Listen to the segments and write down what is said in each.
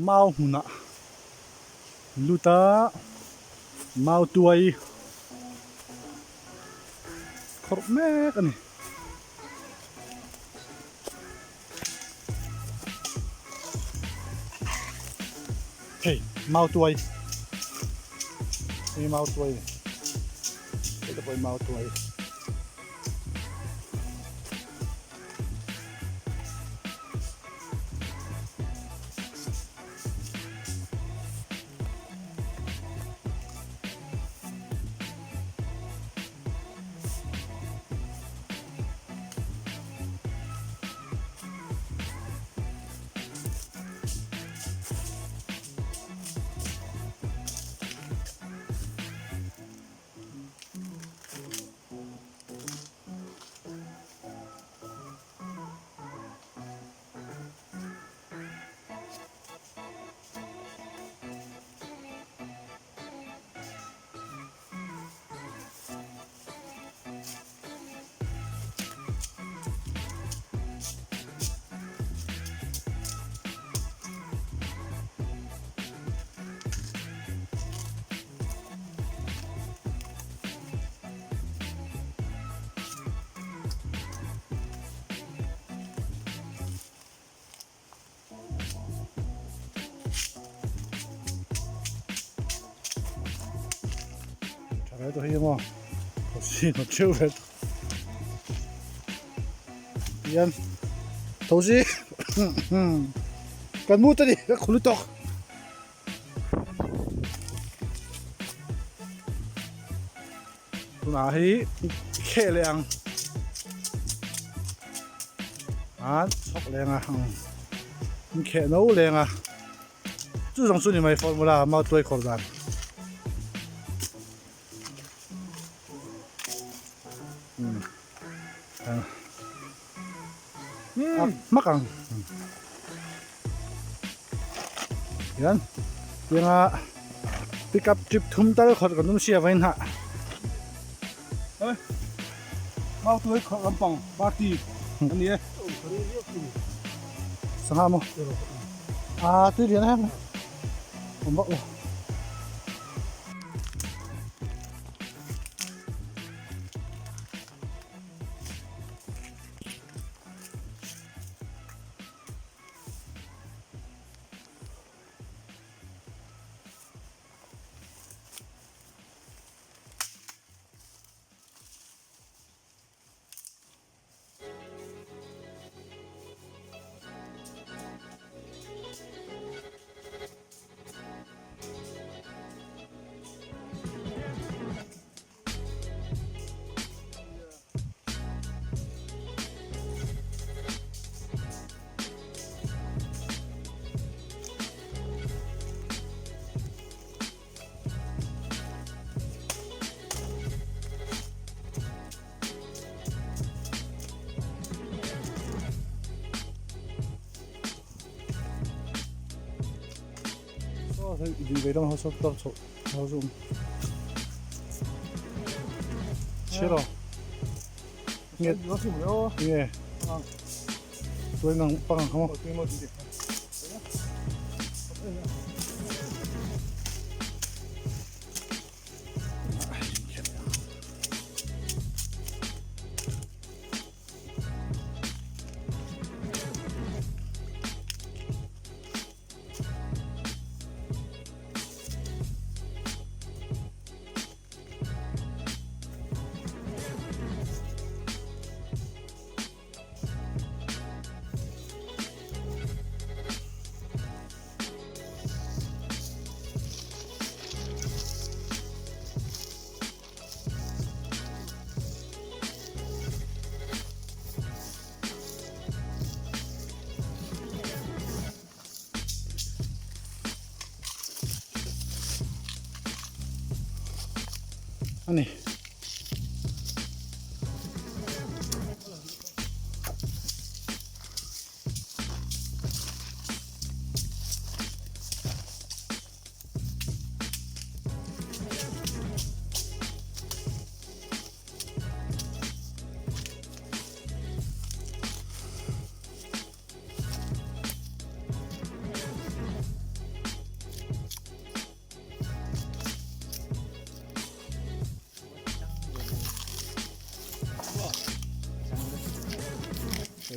Mau hmunah an lut a, mau tuai khawrh mek a ni. Hei mau tuai hei mau tuai hei te pawh hi mau tuai. Tha tawh hi maw thosi hnawt theuh ve tawh hian thosi kan mut a ni ka khulu tawk. Tunah hi kheh leh ang an chhawk leng a an kheh no leng a chu zawng chu ni mai formula mau tuai khawr dan. Hmak ang hian tianga pickup trip thum tal khawt kan awm sia vain hah mau tuai khawt lampang party a ni e sangha maw a tui lian em awm vak lo. Ding ve lam ho saw tar chho ho chu awm chhelo nge nge tuai ngang pangang kha maw. A ni.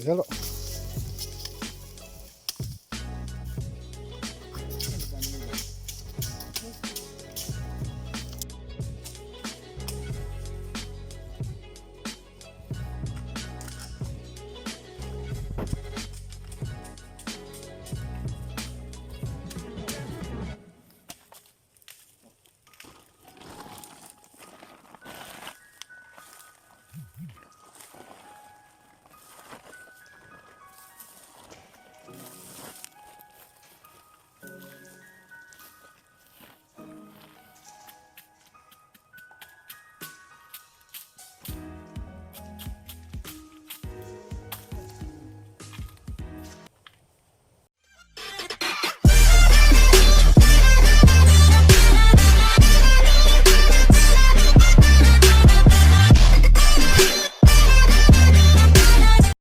zel rawh.